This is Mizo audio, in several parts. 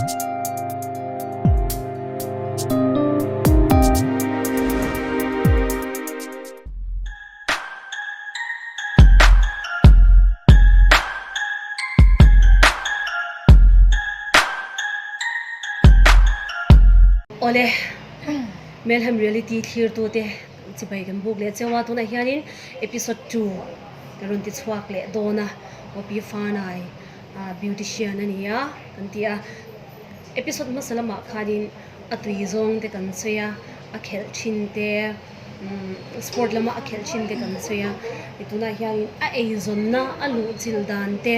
Awle, Melhem Reality thlirtute chibai kan buk leh cheu a, tunah hianin episode 2 ka rawn ti chhuak leh dawn a, Opi Fanai beautician a ni a kan ti a, episode hmasa lamah khanin a tui zawng te kan sawi a, a khelh thin te sport lama a khelh thin te kan sawi a, tunah hianin a eizawnna a luh chilh dan te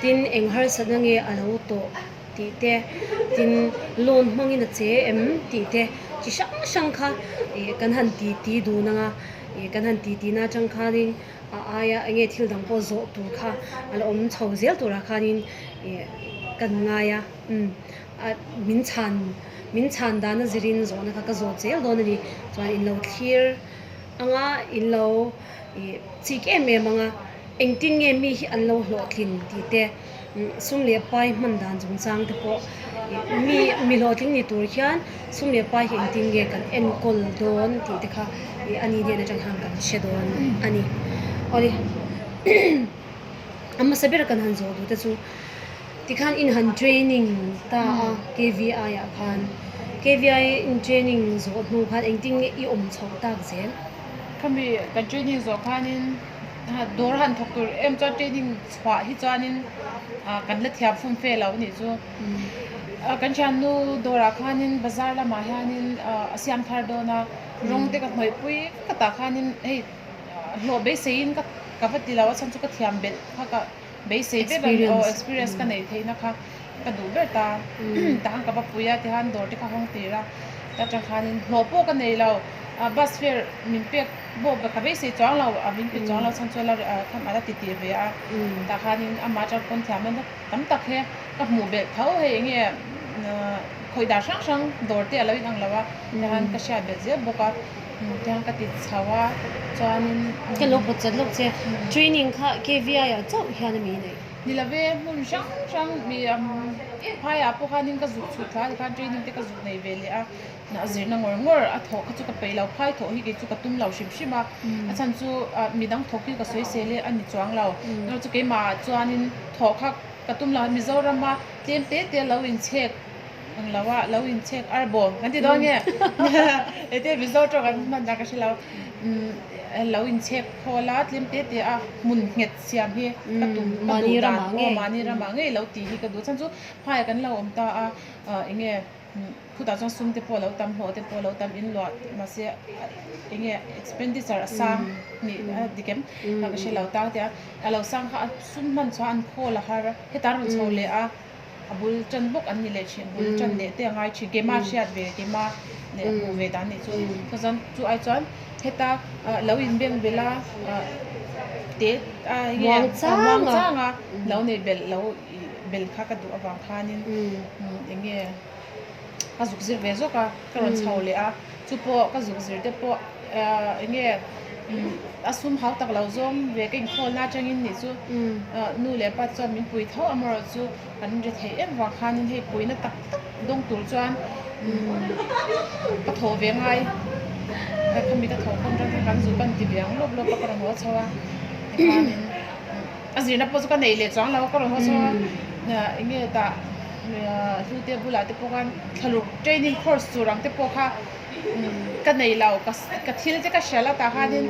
tin eng harsatna nge a lo tawh tih te tin loan hmangin a che em tih te chi hrang hrang kha ih kan han ti ti dun ang a ih kan han ti ti na atang khanin a aia eng nge thil dang pawh zawh tur kha a la awm chho zel turah khanin ih kan ngai a umm a min chhan min chhan dan a zirin zawhna kha ka zawt zel dawn a ni chuan in lo thlir anga in lo ih chik em em ang a engtin nge mi hi an lo hlawhtlin tih te. Sum leh pai hman dan chungchang te pawh mi mi hlawhtling ni tur hian sum leh pai hi engtin nge kan enkawl dawn tih te kha ih ani hnen atang hian kan hre dawn a ni. Awle a hmasa ber kan han zawh duh te chu tikhan in han training ta a KVI ah khan KVI in training zawh hnu khan engtin nge i awm chhoh tak zel? Khami kan training zawh khanin dawr han thawk tur em chuan training chhuah hi chuanin ah kan la thiam fum fe lo anih chu ah kan thiannu dawrah khanin bazar lamah hianin ah a siam thar dawn a rawng te ka hnawih pui vek a tah khanin hei hlawh beiseiin ka ka va ti lo a chhan chu ka thiam belh kha ka beisei ber a aw experience ka neih theihna kha ka duh ber ta tah khan ka va pui a tihian dawr te kha hawng tir a ta tang khanin hlawh pawh ka nei lo ah bus fare min pek Bawk ka beisei chuang lo, a min pe chuang lo chhan chu a la ti tih ve a, tah khanin amah atang pawn thiamna tam tak hi ka hmuh belh tho hei eng nge khawih dan hrang hrang dawr te a lo inang lo a, tihian ka hriat belh zel bawk a, tihian ka ti chho a chuanin. Ka lo pawt chat lawk che, training kha KVI ah chauh hian a mi neih? Ni lo ve, hmun hrang hrang mi phaiah pawh khanin ka zuk chhut thla tikhan training te ka zuk nei ve leh a. A zirna ngawr ngawr a thawh kha chu ka peih lo phai thawh hi kei chu ka tum lo hrim hrim a a chhan chu midang thawk hi ka sawi sel e a ni chuang lo erawh chu keimah ah chuanin thawh kha ka tum lo Mizoram a tlem te te lo inchhek ang lo a lo inchhek arbawm kan ti dawn nge ete Mizo tawng an hman dan ka hre lo lo inchhek khawl a tlem te te a hmun nghet siam hi ka tum ka duh dan aw mahni ramah ngei lo tih hi ka duh chhan chu phaiah kan lo awm ta a eng nge. Khutah chuan sum te pawh a lo tam, hlawh te pawh a lo tam in luah mahse eng nge expenditure a sang nih a dik em ka hre lo tak tia a lo sang kha a sum hman chuan an khawl a har a heta rawn chho leh a a bul tan bawk an ni leh thin bul tan leh te a ngai thin keimah hriat ve keimah leh a hmuh ve dan nih chu chuan chu ai chuan heta lo inbeng belh a te a eng nge muang chang a lo neih belh lo. Bel kha ka duh avang khanin eng nge ka zuk zir ve zawk a, ka rawn chho leh a, chu pawh ka zuk zir te pawh eng nge a sum hau tak lo zawng ve ka inkhawlna atangin nih chu nu leh pa chuan min pui tho amaherawh chu kan ri theih em vang khanin hei puina tak tak dawng tur chuan ka thawh ve ngai khami ka thawh khawm atang khan kan zuk a ni ti ve ang lawp lawp a ka rawn haw chho a tikhanin. A zirna pawh chu ka neih leh chuang lo a ka rawn haw chho a eng nge tah hlute bulah te pawh khan thlaluk training course tur ang te pawh kha ka nei lo ka thil te ka hrial a tah khanin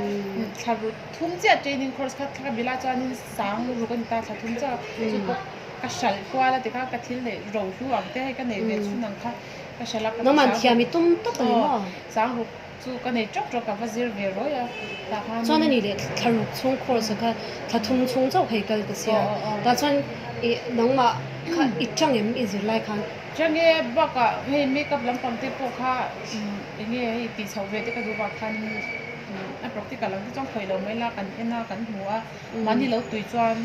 thla ruk thum chiah training course kha thla bila chuanin sang ruk a ni ta thla thum chiah chu pawh ka hralh kual a tikha ka thil neih ro hlu ang te hei ka neih ve chhun ang kha ka hralh a sang ruk. Chu ka nei tawk tawk ka va zir ve rawi a tah khan. Chuan a ni leh thla ruk chhung course a kha thla thum chhung chauh hei kal ta sia tah chuan i nangmah kha i tang em i zir lai khan. Tang e bakah hei makeup lampang te pawh kha eng nge hei tih chhoh ve te ka duh vang khan a practical ang te chuan khawih lo mai la kan en a kan hmu a mahni lo tui chuan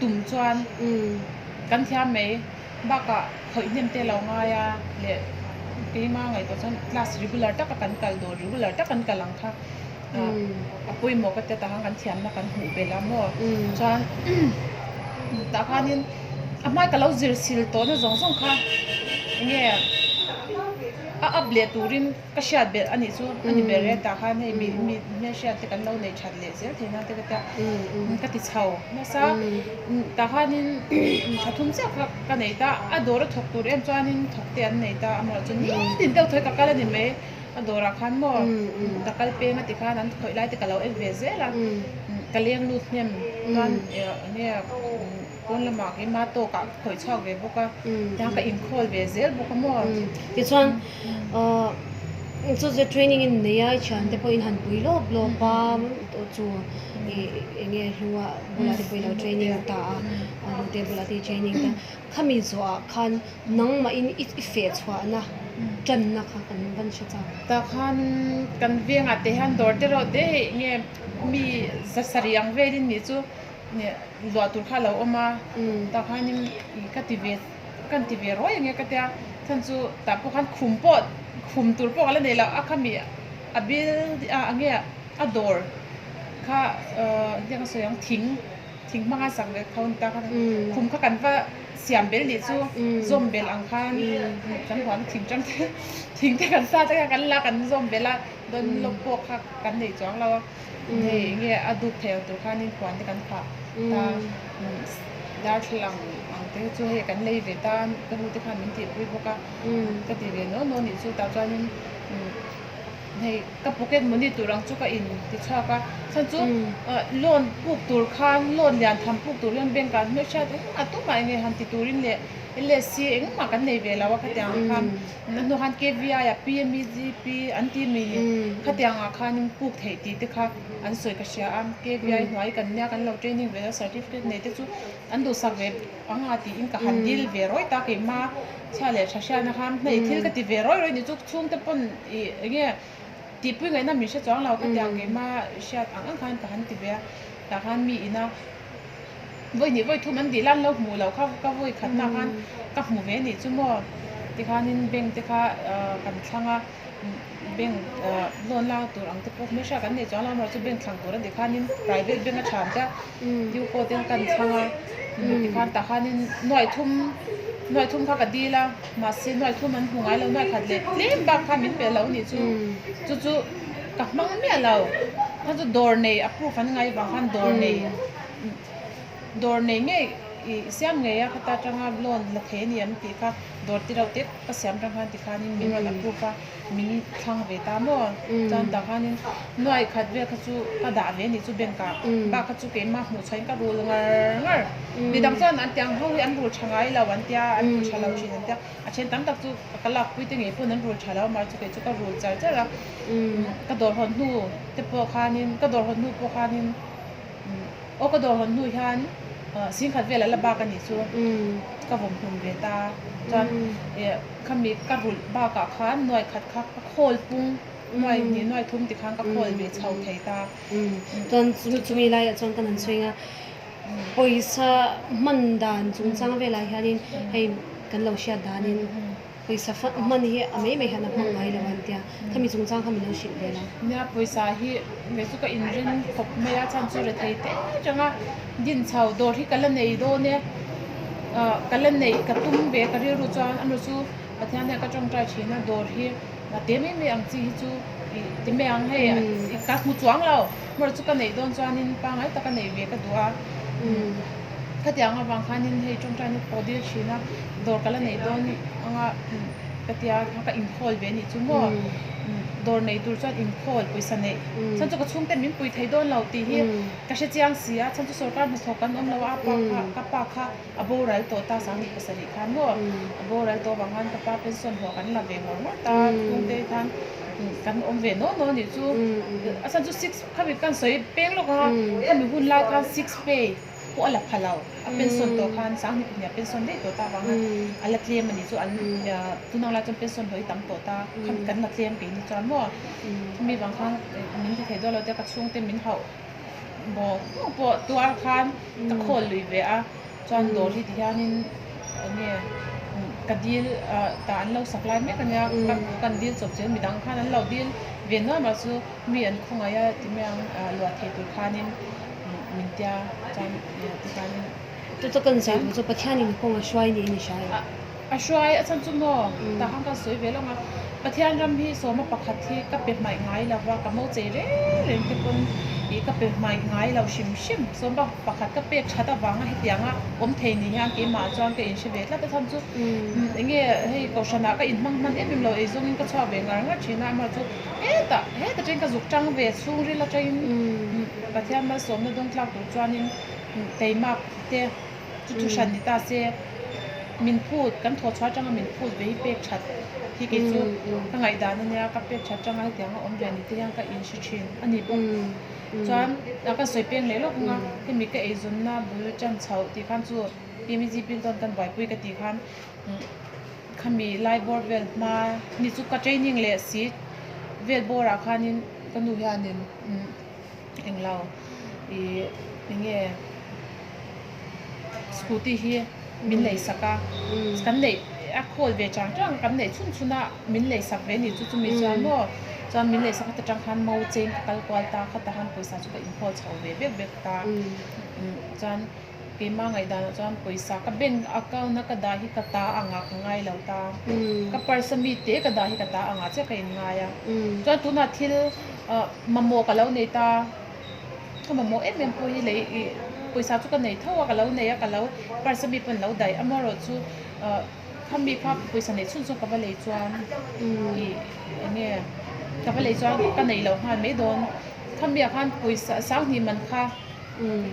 tum chuan kan thiam mai. Bakah khawih hnem te lo ngai a leh keima ngaihtuah chuan class regular taka kan kal dawr regular taka kan kal ang kha a pawimawh ka tia tah khan kan thiamna kan hmuh belh a maw chuan tah khanin a hmai ka lo zir sil tawhna zawng zawng kha. Enge a up leh turin ka hriat belh a nih chu a ni ber e tah khan hei mi mi hmelhriat te kan lo neih that leh zel theih nan te ka tia ka ti chho nasa tah khanin tha thum chiah kha ka nei ta a dawr a thawk tur em chuanin thawk te an nei ta amaherawh chu nitin deuh thawi ka kal a ni mai a dawrah khan maw ka kal peng a ti khan an khawih lai te ka lo en ve zel a ka leng lut hnem chuan enge. Pawn lamah keimah tawkah ka khawih chhuak ve bawk a, tiang ka inkhawl ve zel bawk a maw? Tichuan chu chu training in nei a, i thiante pawhin han pui lawp lawp a, chu eng nge hlua bulah te pawh i lo training ta a, a hnute bulah te i training ta. Khami zawhah khan nangmahin i feh chhuahna tanna kha kan van hre chak. Tah khan kan vengah te hian dawr te rawh te hei nge mi zasarih ang velin nih chu. Luah tur kha a lo awm a, tah khanin ka ti ve kan ti ve ruai ang e ka tia, chhan chu tah pawh khan khum pawh khum tur pawh ka la nei lo a khami a bil a enge a dawr kha engtiang ka sawi ang thing thing hmanga sak ve kho a ni ta kha khum kha kan va siam bel nih chu zawm bel ang khan kan huan thing tang te thing te kan sa te kha kan la kan zawm bel a dawn lawk pawh kha kan nei chuang lo a. Hei enge a dup thei ang tur khanin huan te kan phah ta darthlalang ang te chu hei kan lei ve ta ka nu te khan min tihpui bawk a ka ti ve naw naw nih chu tah chuanin hei ka pocket money tur ang chu ka in ti chhuak a chhan chu loan puk tur khan loan lian tham puk tur hian bank ah hmelhriat engmah tumah enge han ti turin leh LSC engmah kan nei ve lo a khatiang ang khan. A hnuah khan KVI ah PMEGP an ti mi khatiang ah khanin puk theih tih te kha an sawi ka hria a, KVI hnuai kan nia kan lo training ve a certificate nei te chu an duhsak ve ang a tiin ka han dil ve rawih ta keimah chhia leh tha hriatna khan hei thil ka ti ve rawih rawih ni chu chhungte pawn ih enge tihpui ngaihna min hre chuang lo khatiang keimah hriat ang ang khan ka han ti ve a tah khan mi ina Vawi hnih vawi thum an dih lan lo hmuh loh kha ka vawi khatna khan ka hmu ve nih chu maw tikhanin bank te kha kan thlang a bank loan lak tur ang te pawh hmehriat kan nei chuang lo amaherawhchu bank thlang tur a nih khanin private bank a than te UCO te kan thlang a tikhan tah khanin nuaih thum nuaih thum kha ka dil a mahse nuaih thum an hmu ngai lo nuaih khat leh tlem bak kha min pe lo nih chu chu chu ka hmang miah lo kha chu dawr nei approve an ngai vang khan dawr nei. Dawr nei ngei i siam ngei a khata atanga loan la thei a ni ang tih kha dawr ti reuh te ka siam tang khan tikhanin min rawn approve a min thlang ve ta maw chuan tah khanin nuai khat vel kha chu ka dah ve a nih chu bank ah bak kha chu keimah hmuh chhuahin ka rul ngar ngar midang chuan an tiang ho hi an rul tha ngai lo an tia an rul tha lo thin an tia a then tam tak chu ka lakpui te ngei pawn an rul tha lo mahse kei chu ka rul char char a ka dawr hawn hnu te pawh khanin ka dawr hawn hnu pawh khanin. Aw ka dawr hawn hnu hian singkhat vel a la bak a nih chu ka vawm hlum ve ta chuan khami ka rulh bakah khan nuai khat kha ka khawl pung nuai hnih nuai thum ti khan ka khawl ve chho thei ta. Chuan chumi laiah chuan kan han sawi ang a pawisa hman dan chungchang velah hianin hei kan lo hriat danin. Pawisa hman hi a mai mai hian a hmang ngai lo an tia, khami chungchang kha min lo hrilh ve la. Nia pawisa hi kei chu ka inrin khawp mai a, chhan chu rethei te atanga din chho dawr hi ka la nei dawn e, ah ka la neih ka tum ve ka rilru chuan a nu chu Pathian hian ka tawngtai thin a dawr hi a te mai mai ang chi hi chu ih ti mai ang hei ka hmu chuang lo, hmawlh chu ka neih dawn chuanin pangngai taka neih ve ka duh a. Khatiang avang khanin hei tawngtai na pawh dil thin a, dawr ka la neih dawn anga ka tia ka inkhawl ve anih chu maw, dawr nei tur chuan inkhawl pawisa neih chhan chu ka chhungte min pui thei dawn lo tih hi ka hre chiang si a, chhan chu sorkar hnathawk kan awm lo a, apa kha ka pa kha a boral tawh ta sanghnih pasarih khan maw a boral tawh avang khan ka pa pension hlawh kan la ve ngawr ngawr ta chhungte khan kan awm ve naw naw anih chu a chhan chu six khami kan sawi peng lawk a khami hun lai khan six pay. pawh a la pha lo a pension tawh khan sanghnih pahnih a pension daih tawh ta avanga a la tlem a nih chu an tunang lai chuan pension hlawh hi tam tawh ta khami kan la tlem keini chuan maw chumi vang khan min ti thei dawn lo te ka chhungte min hauh bawk bawk pawh tuar khan ka khawl lui ve a chuan dawr hi ti hianin enge ka dil tah an lo sak lai mek ania kan dil chawp zel midang khan an lo dil ve nuam a chu mi an khawngaih a ti mai ang luah thei tur khanin. Min tia chuan tikhanin. Chu chu kan sawi duh chu Pathianin kawng a hruai niin i hria em? A hruai a chhan chu maw tah khan ka sawi ve lawng a, Pathian ram hi sawma pakhat hi ka pe hmaih ngai lo va, ka mo chei reng reng te pawn ih ka pe hmaih ngai lo hrim hrim. Sawma pakhat ka pek that avanga hetianga awm thei ni hian keimah chuan ka inhre ve tlat a chhan chu eng nge hei kohhranah ka inhmang hman em em lo eizawngin ka chhuak ve ngar ngar thin a, amaherawhchu hetah heta tangin ka zuk tang ve chhungril atangin Pathian malsawmna dawng tlak tur chuanin teimak te Chu thu hran ni ta se, min phut, kan thaw chhuah atanga min phut ve hi pek that hi kei chu ka ngaihdan a nia, ka pek that atanga hetiang a awm ve ni te hian ka inhre thin a ni bawk. Chuan ka sawi peng leh lawk ang a, hemi ka eizawnna bul tan chhoh tih khan chu PMEGP dawn kan buaipui ka tih khan khami lai bawr vel hma ni chu ka training leh si vel bawrah khanin ka nu hianin Englo ih enge scooty hi min lei sak a kan neih a khawl ve chang chang kan neih chhun chhun a min lei sak ve ni chu chumi chuan maw chuan min lei sak a ta tang khan mo cheng ka kal kual ta khatah khan pawisa chu ka inhawl chho ve vek vek ta chuan. Keimah ngaihdanah chuan pawisa ka bank account a ka dah hi ka ta angah ka ngai lo ta. Ka purse a mi te ka dah hi ka ta angah chiah ka inngai a. Chuan tunah thil mamawh ka lo nei ta, ka mamawh em em pawh hi lei ih pawisa chu ka nei tho a, ka lo nei a, ka lo purse a mi pawh an lo daih. Amaherawhchu khami kha pawisa neih chhun chu ka va lei chuan ih eng nge ka va lei chuan ka neih loh nghal mai dawn. Khamiah khan pawisa sanghnih man kha.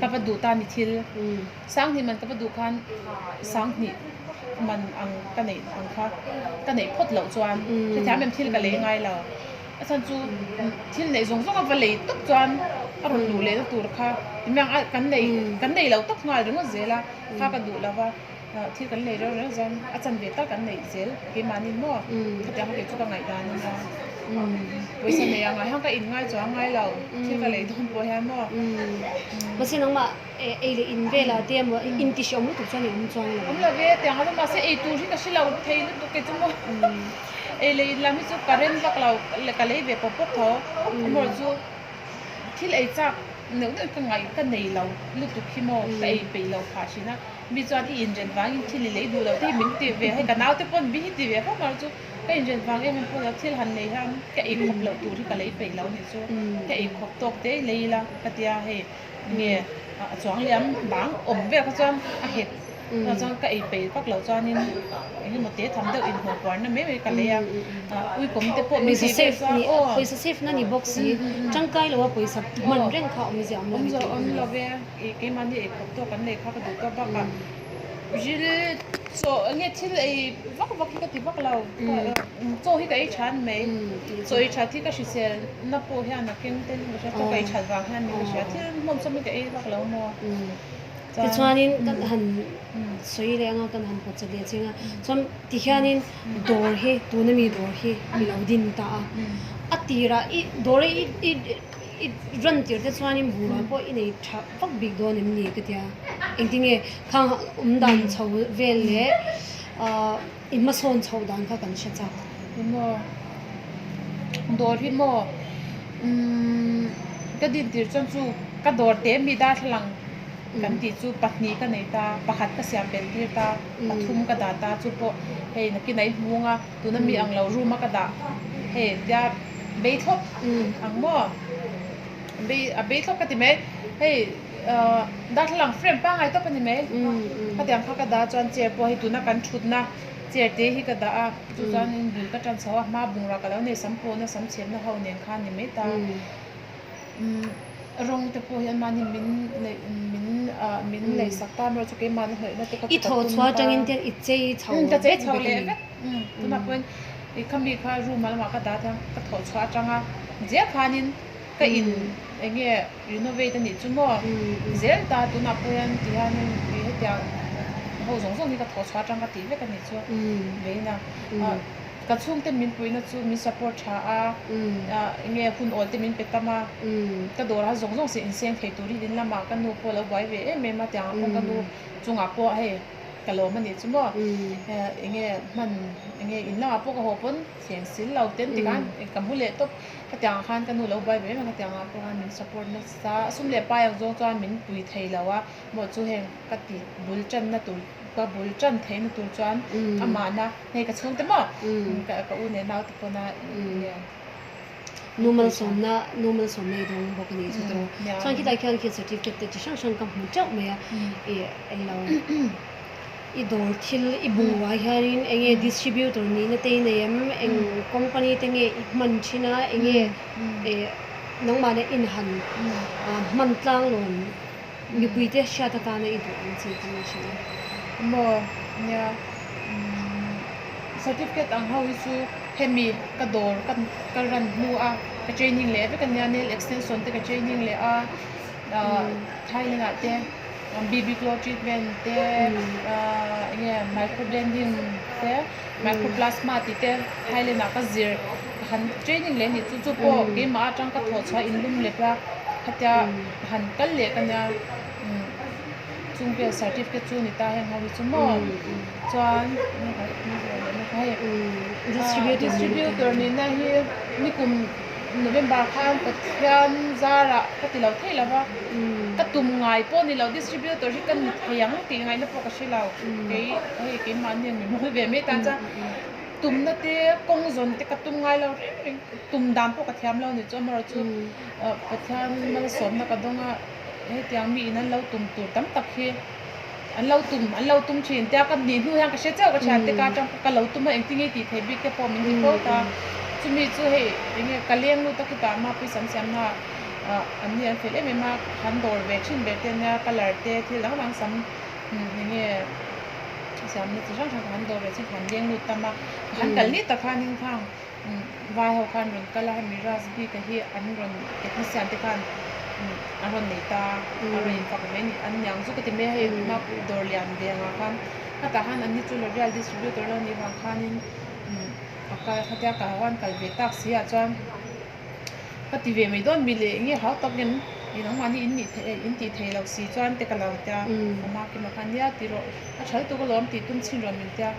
Ka va duh ta ni thil sanghnih man ka va duh khan sanghnih man ang ka neih ang kha ka neih phawt loh chuan hetiang em thil ka lei ngai lo a chhan chu thil neih zawng zawng a va lei tawp chuan a rawn luh lehna tur kha timiang a kan nei kan nei lo tawp nghal ringawt zel a kha ka duh lo va thil kan lei reuh reuh chuan a chanve tak kan neih zel keimahni maw khatiang kha kei chu ka ngaihdan a nia pawisa nei ang ah hian ka in ngai chuang ngai lo thil ka lei dawn pawh hian maw. Mahse nangmah ei leh in velah te emaw in ti hreawm lutuk chuan i awm chuang lo. Awm lo ve tiang a mahse ei tur hi ka hre lo thei lutuk kei chu maw ei leh in lam hi chu ka rem vak lo ka lei ve pawp pawp tho amaherawhchu chu thil ei chak neuh neuh ka ngaih ka nei lo lutuk hi maw ka ei peih lo phah thin a. Mi chuan i inren vangin thil i lei duh lo te hi min ti ve a, hei ka naute pawn mi hi ti ve fo mar chu ka inren vang em em pawh lo thil han nei hian ka eikhawp loh tur hi ka lei peih lo nih chu ka eikhawp tawk te lei ila ka tia hei nge a chuang liam bang awm vel kha chuan a het chuvang chuan ka ei peih vak loh chuanin eng emaw te tham deuh inhmuh puar na mai mai ka lei a uikawm te pawh min tih vel chuan aw pawisa safe na ni bawk si tangkai lo a pawisa hman reng kha awmzia awm lo awmzia awm lo ve. Ih keimahni ei khawp tawk an nei kha ka duh tawk bakah ril chaw eng nge thil ei vak vak hi ka ti vak lo chaw hi ka ei tha ani mai chaw ei that hi ka hrisel na pawh hian a keng tel in ka hria chaw ka ei that vang hian ka hria thil hmawm sawm hi ka ei vak lo maw tichuanin kan han sawi leh anga kan han pawt chat leh chiang a chuan tihianin dawr hi tuna mi dawr hi i lo din ta a a tirah i dawr hi i I run tir te chuanin bungrua pawh i nei tha vak bik dawn em ni ka tia. Engtinge khang awm dan chho vel leh ahh i hmasawn chhoh dan kha kan hre chak. Emaw dawr hi maw umm ka din tir chuan chu ka dawr te mi darthlalang kan tih chu pahnih ka nei ta pakhat ka siam belh tir ta pathum ka dah ta chu pawh hei nakin a i hmung a tuna mi ang lo room a ka dah hei tia. Bei thlawp ang maw? Bei a bei thlawp ka ti mai. Hei ahh darthlalang frame pangngai tawp a ni mai. Khatiang kha ka dah chuan chair pawh hei tuna kan thutna chair te hi ka dah a chu chuanin bul ka tan chho a hma bungrua ka lo nei sam pawhna sam chhemna ho nen khan ni mai ta. Umm rawng te pawh hi anmahni min neih min ah min lei sak ta erawh chu keimahni hnawihna te kha chu I ka thaw tum chhuah ta. atangin te i chei chho Umm ka chei vek chho vek a leh ni. vek. Umm tunah pawhin i khami kha room a lamah ka dah thiam ka thawh chhuah atanga zel khanin ka in eng nge renovate a nih chu maw zel ta tunah pawh hian ti hianin ih hetiang ho zawng zawng hi ka thawh chhuah atang ka tih vek a nih chu veina ah ka chhungte min puihna chu min support tha a ah eng nge hun awl te min pe tam a ka dawr a zawng zawng se inseng thei turin in lamah ka nu pawh a lo buai ve em em a tiang ah pawh ka nu chungah pawh hei. Ka lawm a nih chu maw eng nge hman eng nge in lamah pawh ka haw pawn thleng sil lo ten tikhan ka mu leh tawp khatiang ah khan ka nu lo buai ve em a khatiang ah pawh khan min support nasa sum leh pai ang zawng chuan min pui thei lo a maw chu heng ka ti bul tanna tur ka bul tan theihna tur chuan amahna hei ka chhungte maw ka u leh naute pawna Nu malsawmna nu malsawmna i dawng bawk a nih chu tawh. Chuan khitah khian khi certificate te chi hrang hrang ka hmu teuh mai a ih englo i dawr thil i bungrua hianin eng nge distributor nihna te i nei em eng company te nge i hman thin a eng nge ih nangmah leh inhan hman tlang lawn mipui te hriat atana i duh ang chi kha min hrilh a. Maw nia certificate ang ho hi chu hemi ka dawr ka ka run hnu a ka training leh vek ania nail extension te ka training leh a Thailand ah te BB glow treatment te eng nge micro blending te micro plasma tih te Thailand ah ka zir ka han training leh a nih chu chu pawh keimah atang ka thawh chhuah inlum lep a khatia han kal leh ka nia chung vel certificate chu ni ta heng ho hi chu maw chuan distributor nihna hi nikum November khan Pathian zarah ka ti lo thei lo va ka tum ngai pawh ni lo distributor hi ka ni thei ang tih ngaihna pawh ka hre lo kei hei keimahni ang mi mawi ve mai tan chuan tumna te kawng zawn te ka tum ngai lo reng reng tum dan pawh ka thiam lo ni chu amaherawhchu Pathian malsawmna ka dawng a hetiang mi in an lo tum tur tam tak hi an lo tum an lo tum thin tia ka nih hnu hian ka hre chauh ka thian te ka atang ka lo tum a engtin nge tih theih bik te pawh min ti fo ta chumi chu hei enge ka leng lut a khitah mapui sam siamna ah an ni an fel em em a han dawr ve thin ber te ania colour te thil dang dang sam enge siamna chi hrang hrang ka han dawr ve thin han leng lut tam a ka han kal ni tak khanin khang vai ho khan rawn kal a hemi ras bik a hi an rawn technician te khan an rawn nei ta a rawn infak ve a ni an niang chu ka ti mai a hei mapui dawr lian ve angah khan khatah khan an ni chu L'oreal distributor lo nih vang khanin a kal khatia ka ho an kal ve tak si ah chuan ka ti ve mai dawn mi leh eng nge hau tak em i nangmahni in nih theih in tih theih loh si chuan te ka lo tia a maki khan nia ti rawh a tha lutuk alawm tih tum chhin rawn min tia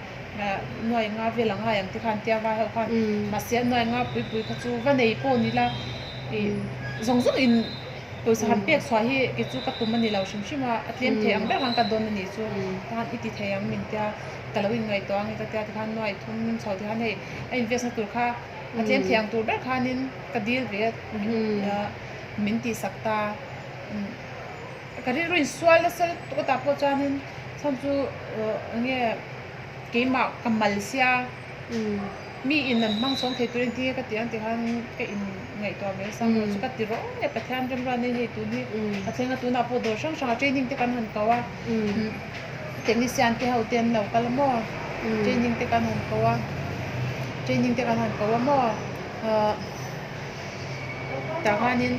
nuai nga vel a ngai ang te khan tia vai ho khan mahse a nuai nga pui pui kha chu va nei pawh ni la ih zawng zawng in pawisa han pek chhuah hi kei chu ka tum a ni lo hrim hrim a a tlem thei ang ber khan ka dawn a nih chu tikhan i ti thei ang min tia ka lo inngaihtuah ang e ka tia tikhan nuai thum chho tikhan hei a invest na tur kha a tlem thei ang tur ber khanin ka dil ve a min tihsak ta ka rilru insual nasa lutuk a tah pawh chuanin chhan chu eng nge keimah ka mal sia mi in an hmang chhawng thei tur engtin nge ka tih ang tih khan ka in ngaihtuah ve nasa ang chu ka ti rawng nge Pathian remruat nei hei tun hi a thleng a tunah pawh dawr hrang hrangah training te kan han ko a technician te ho te an lo kal a maw training te kan han ko a training te kan han ko a maw ahh tah khanin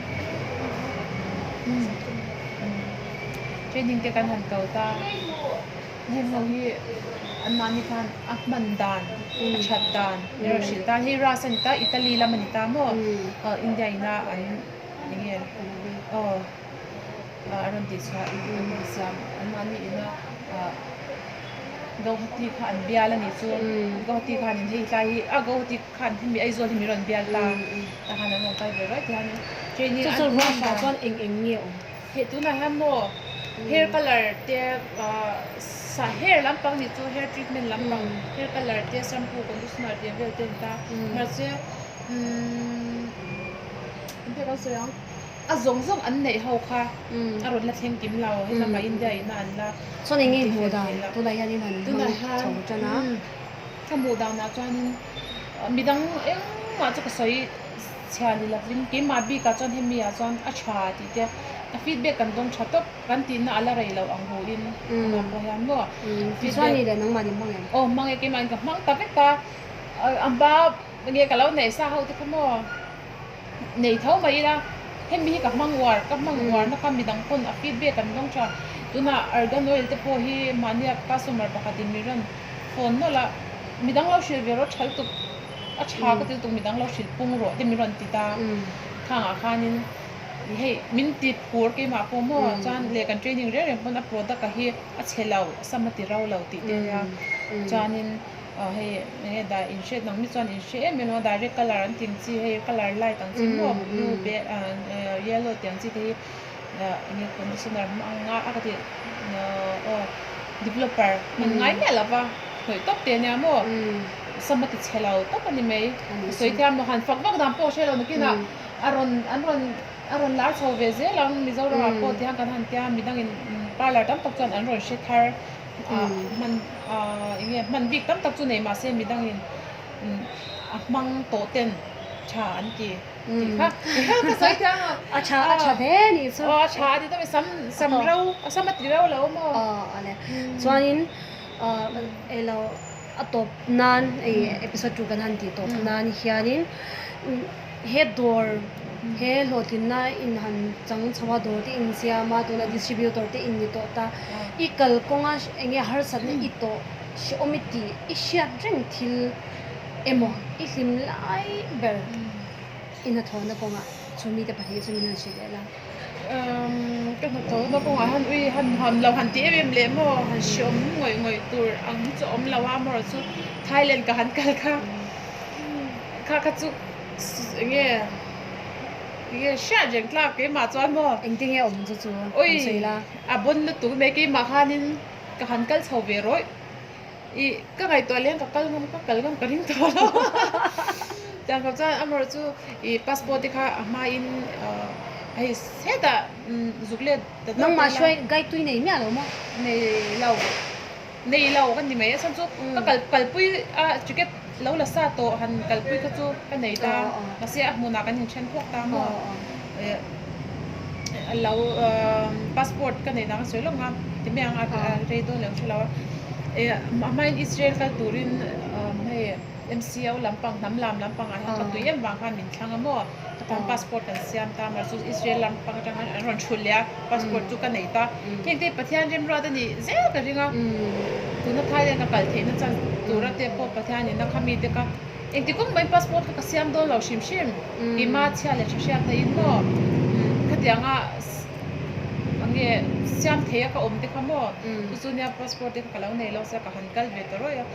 training te kan han ko ta. Heng ho hi anmahni khan a hman dan a that dan erawh hrilh ta hei ras a ni ta Italy lam a ni ta maw India ina an eng nge aw a rawn tih chhuah an rawn siam anmahni ina Guwahati kha an bial a nih chu Guwahati khan in hei tlai hi a Guwahati khan hemi Aizawl hi min rawn bial ta tah khan an rawn kal ve ruai tih hian training an hman dan chuan eng eng nge awm. Hei tunah hian maw hair colour te sa hair lampang nih chu hair treatment lampang hair colour te shampoo conditioner tih vel te a ni ta mahse umm engtin kan sawi ang a zawng zawng an neih ho kha a rawn la thleng kim lo hetlama India ina an la Chuan eng nge hmuh dan tunah hian in han hmang chho tan a. Ka hmuh danah chuanin midang engmah chu ka sawi. Chhia ni lovin keimah bikah chuan hemi ah chuan a tha tih te a feedback kan dawng tha tawp kan tihna a la rei loh ang hu in tunah pawh hian maw feedback ni leh nangmah ni hmang em? Aw hmang e keimah in ka hmang ta vek a a hma nge ka lo neih sa ho te kha maw nei tho mai ila hemi hi ka hmang uar ka hmang uar na kha midang pawn a feedback kan dawng tha tunah argan oil te pawh hi mahnia customer pakhat in mi rawn phone nawlh a midang lo hrilh ve rawh tha lutuk. A tha ka ti lutuk midang lo hrilh pung rawh te min rawn ti ta khangah khanin hei min ti phur keimah pawh maw chuan leh kan training reng reng pawn a product a hi a chhe lo a sam a ti ro lo tih te ania chuanin hei enge dah in hriat nang mi chuan in hre em em a direct colour an tih ang chi hei colour light ang chi maw blue yellow tih ang chi te hi enge conditioner hmang a ka ti aw. Developer hman ngai miah lo va, hnawih tawp te ania maw? Sam a ti chhe lo tawp a ni mai. Ka sawi thiam maw? Han fak vak dan pawh hre lo nakinah a rawn an rawn a rawn lar chho ve zel ang Mizoramah pawh tihian kan han tia midangin parlour tam tak chuan an rawn hre thar hman eng nge hman bik tam tak chu nei mahse midangin a hmang tawh ten tha an ti. Tih kha ka sawi thiam a. A tha a tha hle nih chu. Aw a tha a ti tawp e sam sam ro a sam a ti ro lo maw. Aw a le chuanin elo a tawp nan hei episode 2 kan han tih tawp nan hianin he dawr he hlawhtlinna in han chang chho a dawr te in siam a tuna distributor te in ni tawh ta i kalkawnga eng nge harsatna i tawh hrehawm i tih i hriat reng thil emaw i hlim lai ber i hnathawhna kawngah chu mite pahnih chu min han hrilh leh la. Ka hnathawhna kawngah han ui han han lo han ti em em leh maw han hriawm ngawih ngawih tur ang hi chu a awm lo a amaherawh chu Thailand ka han kal kha kha kha chu eng nge eng nge hriat reng tlak keimah chuan maw. Engtin nge awm chu chu han sawi la. A bawn lutuk mai keimah khanin ka han kal chho ve rawih. I ka ngaihtuah leh ka kal ngam ka kal ngam ka ring tawh lo tiang khawp chuan amaherawh chu i passport te kha a hmain hei hetah zuk let ta dawn Nangmah hruai guide tui nei miah lo maw? Nei lo nei lo ka ni mai a chhan chu ka kal kalpui a ticket lo la sa tawh han kalpui kha chu ka nei ta mahse a hmunah kan inthen phawk ta maw lo passport ka nei dang a sawi lawk ang a ti mai ang a rei dawn leh ang hre lo a a hmain Israel kal turin hei MCO lampang hnam lam lampang ah hian ka tui em vang khan min thlang a maw ka tan passport kan siam ta mahse chu Israel lampang atang khan an rawn thulh leh a passport chu ka nei ta heng te Pathian remruat a nih zel ka ring a tuna Thailand ka kal theihna chan tura te pawh Pathianin a kha mite kha Engti kawng mai passport kha ka siam dawn lo hrim hrim. Keimah chhia leh tha hriat na in maw khatianga enge siam thei a ka awm te kha maw chu chu nia passport te kha ka lo nei lo sia ka han kal ve ta rawih a.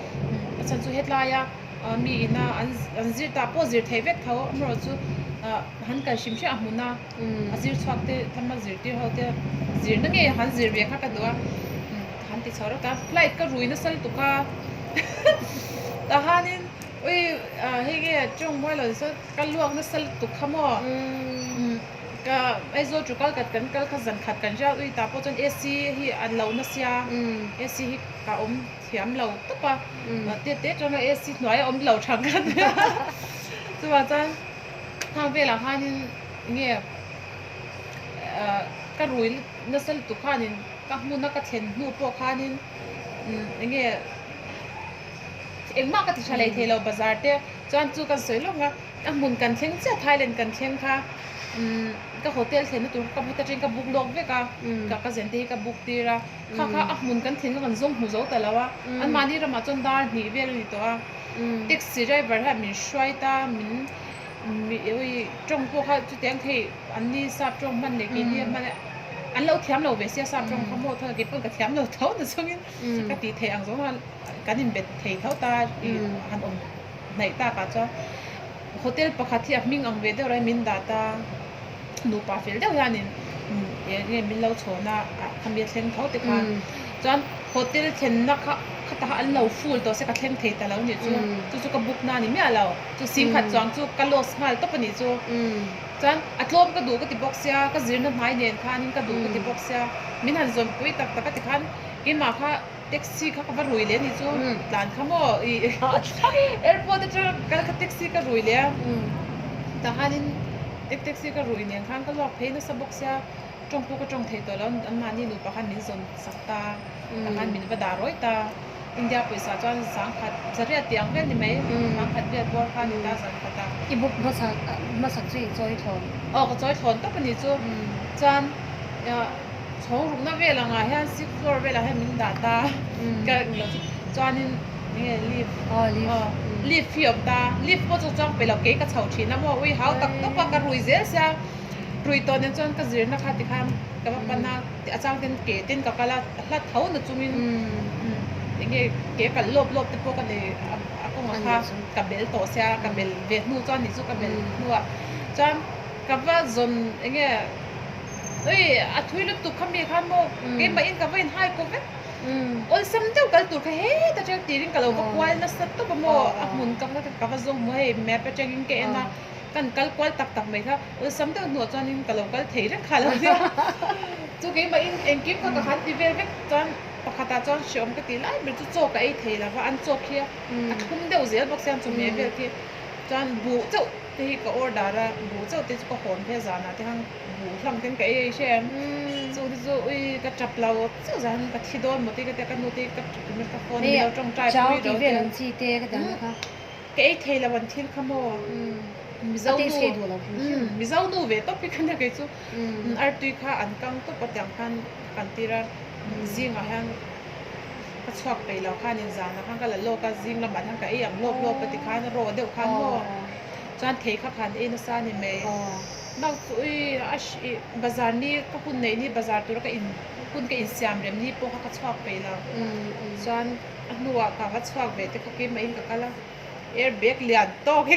A chhan chu hetlai a mi ina an zir tah pawh zir thei vek tho amaherawh chu han kal hrim hrim a hmun a a zir chhuak te tlama zirtir ho te zirna ngei han zir ve kha ka duh a. Han ti chho rawt a, flight ka rui nasa lutuk a, tah hianin ui hei nge tawng mawi lo sawn ka luak nasa lutuk kha maw ka Aizawl chu kal khat kan kal kha zan khat kan rial ui tah pawh chuan AC hi a lo na sia AC hi ka awm thiam lo tawp a te te atanga AC hnuai a awm lo thang kha nia chuvang chuan khang velah khanin enge ka rui nasa lutuk khanin. Ka hmuna ka thlen hnu pawh khanin eng nge engmah ka ti tha leh thei lo bazar te chuan chu kan sawi lawk a, a hmun kan thleng chiah Thailand kan thleng kha ka hotel thlenna tur kha ka hmu ta thin ka book lawk vek a ka cousin te hi ka book tir a kha kha a hmun kan thlen kha kan zawng hmu zo ta lo a anmahni ramah chuan dar hnih vel a ni tawh a taxi driver hian min hruai ta min tawng pawh kha chutiang thei anni sap tawng hman leh keini hman an lo thiam lo ve sia sap tawng kha maw thawk keipawh ka thiam lo tho na chungin ka tih theih ang zawng a kan inbet thei tho ta i han awm hnaih tak ah chuan hotel pakhat hi a hming ang ve deuh rai min dah ta nupa fel deuh hianin eng nge min lo chhawn a khami a thleng tho te khan chuan hotel thlenna kha khata kha an lo full tawh se ka thleng thei ta lo nih chu chu chu ka book na a ni miah lo chu singkhat chuang chu ka loss nghal tawp a nih chu. Chuan a tlawm ka duh ka ti bawk sia, ka zirna hmai nen khanin ka duh ka ti bawk sia, min han zawnpui tak tak a ti khan keimah kha taxi kha ka va rui leh a ni chu, tlan kha maw i airport atanga kal kha taxi ka rui leh a, tah khanin taxi ka rui nen khan ka luak phei nasa bawk sia, tawng pawh ka tawng thei tawh lo, anmahni nupa khan min zawn sak ta, tah khan min va dah rawih ta. India pawisa chuan sangkhat zariat tih ang vel ni mai, sangkhat vel bawr kha a ni ta zan khat a. I book hmasak hmasak chu i chawi thlawn? Aw ka chawi thlawn tawp a ni chu. Chuan chhawng rukna vel angah hian sixth floor velah hian min dah ta ka englo chu chuanin enge lift aw lift aw lift hi a awm ta lift pawh chu chuang pe lo kei ka chho thin a maw ui hau tak tawp a ka rui zel sia rui tawh nen chuan ka zirna kha tikhan ka va pan a. A chang ten ke ten ka kal a, hla tho na chungin eng nge ke kal lawp lawp te pawh ka nei a kawngah kha ka bel tawh sia, ka bel ve hnu chuan nih chu ka bel hnuah chuan ka va zawn eng nge ui a thui lutuk kha mi khan maw keimah in ka va inhai kaw vek. Awlsam deuh kal tur kha heta tang tirin ka lo va kual nasa tawp a maw a hmun ka ka va zawng hmu hei map atangin ka en a kan kal kual tak tak mai kha awlsam deuh hnuah chuanin ka lo kal thei reng kha lo nia chu keimahin engkim kha ka han ti vel vek chuan pakhatah chuan hreawm ka tih lai ber chu chaw ka ei thei lova an chaw khi a thlum deuh zel bawk sia chawhmeh vel khi chuan buh chauh te hi ka order a buh chauh te chu ka hawn phei a zanah te khan buh hlang ten ka ei ei hre em chu te chu ui ka tap lo chauh zan ka thi dawn maw tih ka tia ka nu te ka ka phone milo tawngtai pui ro te ka ei thei lo an thil kha maw mizo nu mizo nu ve tawp hi ka nia kei chu artui kha an kang tawp a tiang khan kan tir a zingah hian ka chhuak peih lo khan in zanah khan ka la lawk a zing lamah hian ka ei ang lawp lawp a ti khan rawh deuh khan maw chuan thei kha khan ei nasa a ni mai. Bak chu ui a ih bazar ni ka hun neih ni bazar tura ka in hun ka insiam rem ni pawh kha ka chhuak peih lo chuan a hnuah ka va chhuak ve te kha keimah in ka kal a air bag lian tawk hi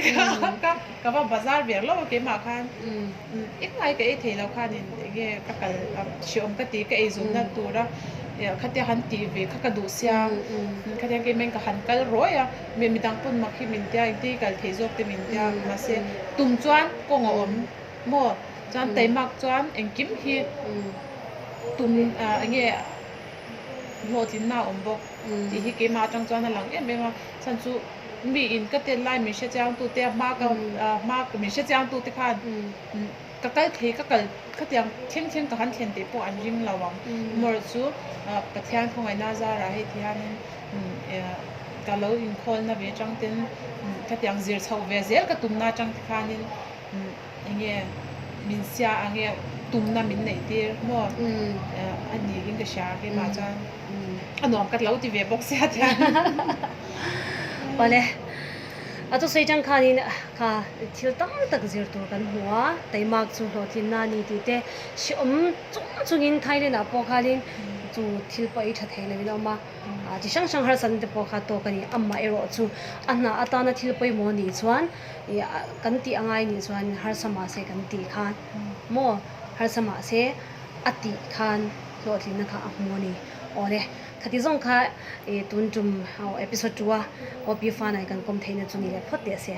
ka ka va bazar ve lo a keimah khan engmah hi ka ei thei lo khan in enge ka kal hreawm ka ti ka eizawnna tura khatia han tih ve kha ka duh sia khatia keimah in ka han kal ruai a. Mi midang pawn mak hi min tia engtin kal theih zawk te min tia mahse tum chuan kawng a awm maw chuan taimak chuan engkim hi tum ah enge hlawhtlinna a awm bawk tih hi keimah atang chuan a lang em em a chhan chu mi in ka tel lai min hre chiang tu te hma ka hma min hre chiang tu te khan ka kal thei ka kal khatiang thleng thleng ka han thlen tih pawh an ring lo ang mawrh chu Pathian khawngaihna zarah hei ti hianin ka lo inkhawlna ve atang ten khatiang zir chhoh ve zel ka tumna atang te khanin enge min sia ange tumna min neih tir maw a niin ka hria keimah chuan a nuam ka lo ti ve bawk sia tiang. Awle a thusawi atang khanin kha thil tam tak zir tur kan hmu a taimak chu hlawhtlinna a ni tih te hreawm chung chungin Thailand ah pawh khanin chu thil pawh ei tha thei lovin a awm a. Chi hrang hrang harsatna te pawh kha tawk a ni. Amah erawh chu a hna atana thil pawimawh a nih chuan ih kan tih angai nih chuan harsa mah se kan tih khan maw harsa mah se a tih khan hlawhtlinna kha a hmu a ni. Awle khati zawng kha ih tun tum episode 2 a OP Fanai kan kawm theihna chu ni leh phawt teh se.